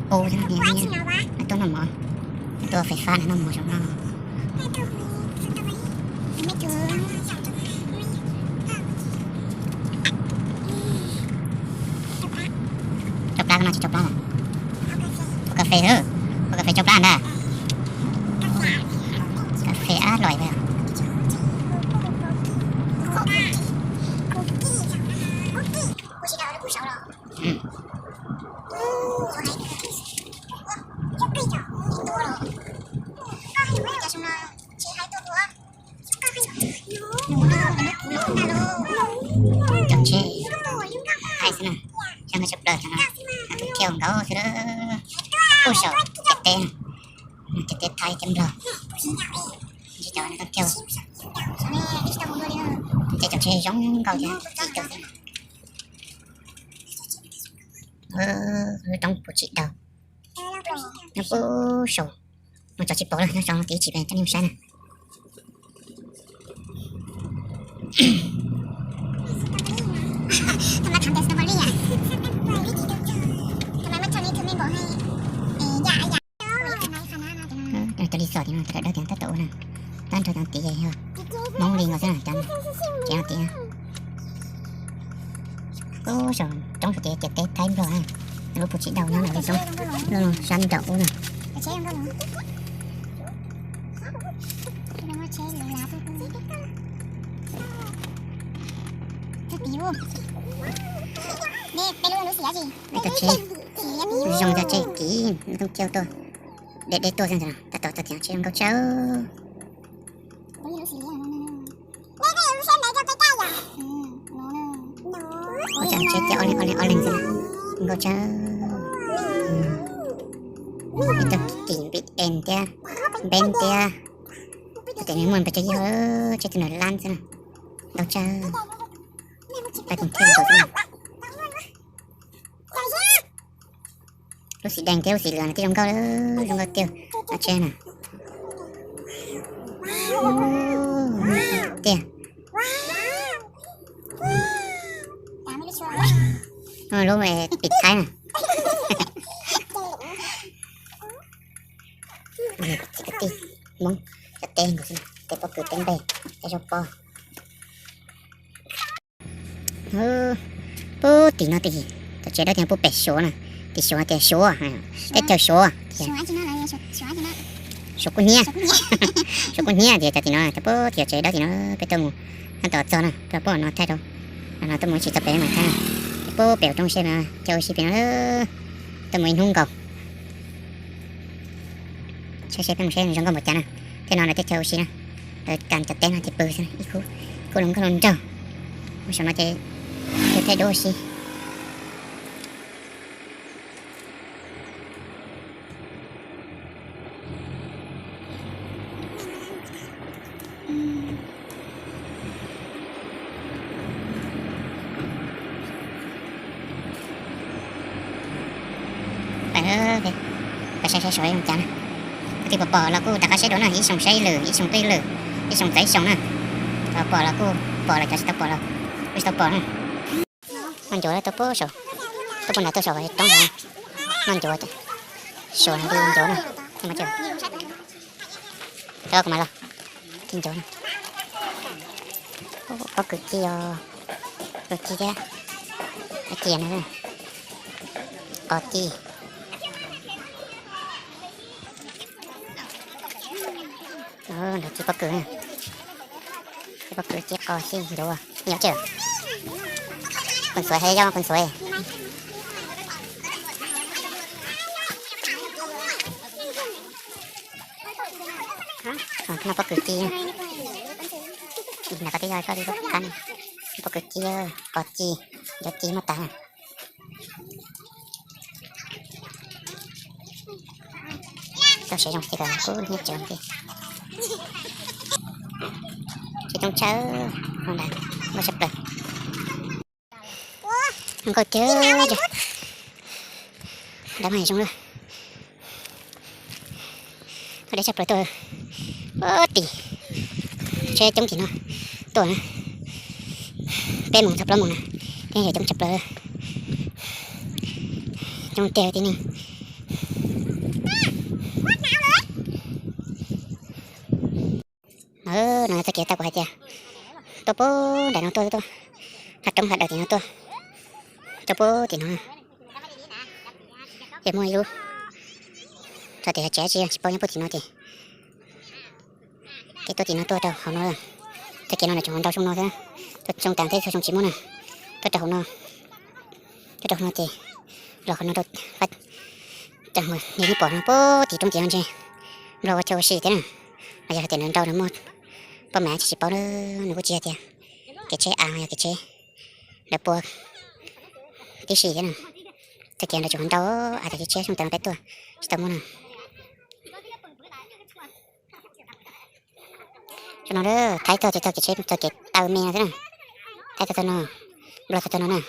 Ub, no tuaj noj mov, no tuaj fais fab no noj mov zoo no. Cov plab ko no tsis cov plab lawm. Ua cà phê hos, ua cà phê cov plab ntag. Cà phê ab lòi. Cov tsheb thaij xwb na, coj noj tshaj plaws cov no, thiaj nkaus xwb. Kuj saum cov teb, cov teb thaib teb nplog, tsis cov no thiaj, ces cov tsheb zoo nkauj thiab. Lub roob puv tsim daug, nyob puag saum, mus txog tsis paub lawm, nyob tso no tiv tsis pes coj nej mus saib na. Cov li xom tim no, cov dawb tiag tab tom ua na, tab nrho cov tid yog Hmoob li nkaus xwb na, cov no tid. Ub, saum roob saum ces cov teb thaib nplog na, lub puv tsim daug nyob ntawm lub roob, lub sab nraum ub na. Cov tsheb zoo, cov tsheb kiv, lub roob kiv tuaj, deb deb tuaj xwb ntag, tab tom txog tias tsheb zoo nkauj tshaj. Ua cas tsheb ces ob leeg ob leeg ob leeg xwb, nkauj tshaj. Ib tug kim B M thiab, Benz thiab, tab tom muaj npe cov yog tsheb tus nram lab xwb na, nkauj tshaj. Pab tus thiaj nkauj xwb na. Lub xim dees thiab lub xim lwm no twb zoo nkauj, zoo nkauj tiag, cov tsheb na. Tiag. Lub pim thaib na. Txiv kwv tij Hmoob cov teb nkaus xwb, teb pob kws teb nplej, teb zaub pob. Puag tim no tim, cov tsev dawb tiag puag pem Suav na, tim Suav tias Suav, teb chaws Suav tias Suav kuj hnyiab, Suav kuj hnyiab tias cov tim no, cov puag tim cov tsev dawb tim no peb tuaj mus, tab tom txog na, tuaj puag no thaij rau, no tuaj mus ib tsis txog pem mas thaij na, puag pem roob seb na, caij ua si pem no, tuaj mus ib hnub nkaus. Saib seb peb mus saib zoo nkauj npaum cas na. Tej no lawv tej chaw ua si na, lawv kas cov teb no ces pw xwb, ib khub, khub hluas nkauj hluas nraug. Ua saum no ces yog tej duab ua si. Peb saib saib saum zoo cas na. Tus twg pom pom los kuj rov qab saib dua na, ib xyoo saib ib lwm, ib xyoo tuaj ib lwm, ib xyoo txawv ib xyoo na. Cov pom los kuj pom lawm, cov tsis tau pom los kuj tsis tau pom na. Noj ncuav tuaj puag saum, tuaj puag nram tuaj saum roob no, noj ncuav, saum no li ncuav na. Cov kuv mas los ci ncuav na. Pob kws ci os, kws ci thiab, ci no, qos ci. Nrog ci pob kws, ci pob kws ci qos ci ncuav, nyob tsev. Pun xuav, yog pun xuav. Noj pob kws ci, nram ko twb yog koj li pob kws ci, qos ci, ncuav ci muaj tas. Tau siav zoo ces kub hnyiab tsev. Tsis toob tshawb, no nrad muaj tshaj plaws. Zoo nkauj tiag, dab mas zoo lawm. Deb tshaj plaws tuaj, tim, tsheb coob tim no tuaj na. Peb moos txog plaub moos na, peb yog coob tshaj plaws. Coob tiag tib neeg. No yog txoj kev tau kuv hais tias tuaj puag nram no tuaj, tuaj hav roob hav daws tim no tuaj, tuaj puag tim no. Ces muaj ib lub txog tias tsev tsis tsis paub nyob puag tim no ces, ces tuaj tim no tuaj rau hauv no. Txoj kev no nws tseem ntau xyoo no xwb, xyoo tas thiab xyoo tsis muaj na. Tuaj rau hauv no, tuaj rau hauv no ces los qhov no rau, ces pom no puag tim roob tim no ntshe nplog ua chaw ua si thiab na. Los yog hais tias nws nrau nws muaj poj mam tsis tsis paub, nws kuj tsis hais tias kev tsheb av yog kev tsheb lawv pua tib si thiab na. Txoj kev ntawd tseem ntau, a tas tib tshiab xyoo tas no peb tuaj tsis tau muaj na. Xyoo no Thaib txog ces txog kev tsheb, txog kev taw me no xwb na. Thaib txog txog no, nplog txog txog no na.